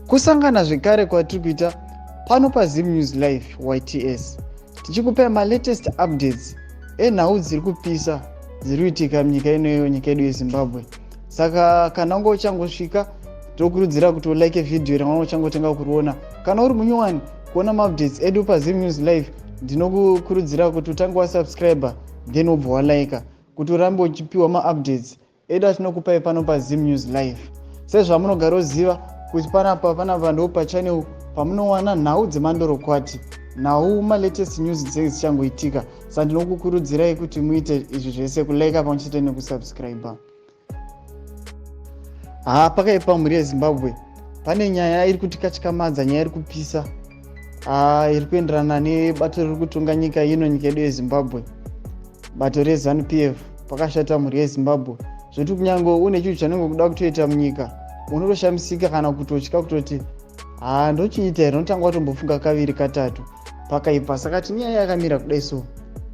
Kusangana zvekare kwatiri kuita pano paZim News Live YTS tichikupai malatest updates enhau dziri kupisa dziri kuitika munyika inoyo, nyika yedu yeZimbabwe. Saka kana unge uchangosvika, tokurudzira kuti ulike vhidhiyo ranga uchangotenga kuriona. Kana uri munyowani kuona maupdates edu paZim News Live, ndinokurudzira kuti utange wasubscribe, then wobva walika kuti urambe uchipiwa maupdates edu atinokupai pano paZim News Live. Sezvamunogara oziva kuti panapa ndo pachannel pamunowana nhau dzemandorokwati, nhau, malatest news dzinenge dzichangoitika. Saka ndinokukurudzirai kuti muite izvi zvese, kulika pamwe chete nekusubscribe. Ha, pakaipa, mhuri yeZimbabwe. Pane nyaya iri kutikatyamadza, nyaya iri kupisa, iri kuenderana nebato riri kutonga nyika ino, nyika yedu yeZimbabwe, bato reZANU PF. Pakashata, mhuri yeZimbabwe, zvoti kunyange une chinhu chanenge kuda kutoita munyika, unotoshamisika kana kutotya kutoti, "Ha, ndochiita here?" Unotanga watombofunga kaviri katatu. Pakaipa. Saka tinyaya yakamira kudai. So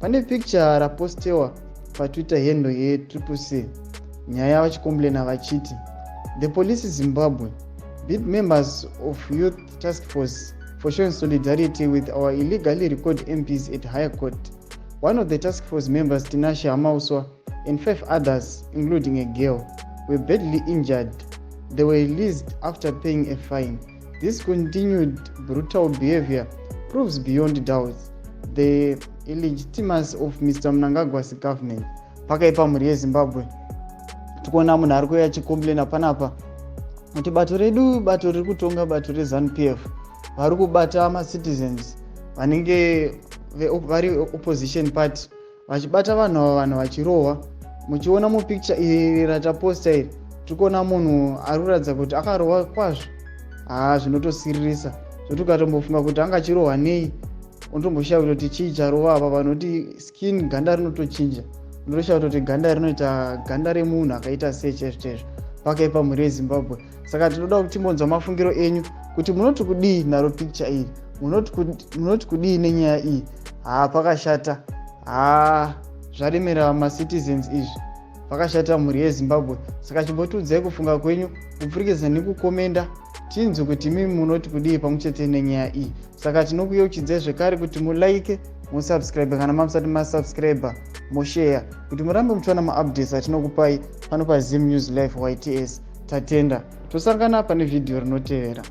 pane picture rapostewa paTwitter handle yeTriple C, nyaya vachicomplaina vachiti, "The police Zimbabwe beat members of youth task force for showing solidarity with our illegally recalled MPs at higher court. One of the task force members, Tinashe Hamauswa, and five others, including a girl, were badly injured. They were released after paying a fine. This continued brutal behavior proves beyond doubt the illegitimacy of Mr Mnangagwa's government." Pakaipa, mhuri yeZimbabwe. Tikuona munhu ari kuuya achicomplaina panapa kuti bato redu, bato riri kutonga, bato reZANU PF, vari kubata macitizens vanenge vari opposition party, vachibata vanhu ava, vanhu vachirohwa. Muchiona mupicture iri rataposta iri, tiri kuona munhu ari kuratidza kuti akarohwa kwazvo. Haa, zvinotosiririsa zvoti ukatombofunga kuti angachirohwa nei, unotomboshaya kutoti chii charova apa. Vanoti skin, ganda rinotochinja, unotoshaya kutoti ganda rinoita ganda remunhu akaita sei chaizvo chaizvo. Pakaipa, mhuri yeZimbabwe. Saka tinoda kuti timbonzwa mafungiro enyu kuti munoti kudii naro picture iri, munoti kudii nenyaya iyi. Haa, pakashata. Haa, zvaremera macitizens izvi. Pakashata, mhuri yeZimbabwe. Saka chimbotiudzai kufunga kwenyu kupfurikidza nekukomenda, tinzwe kuti imi munoti kudii pamwe chete nenyaya iyi. Saka tinokuyeuchidzai zvekare kuti mulike, musubscribe kana mamusati masubscribe, moshare kuti murambe muchiwana maupdates atinokupai pano paZim News Live YTS. Tatenda, tosangana pane vhidhiyo rinotevera.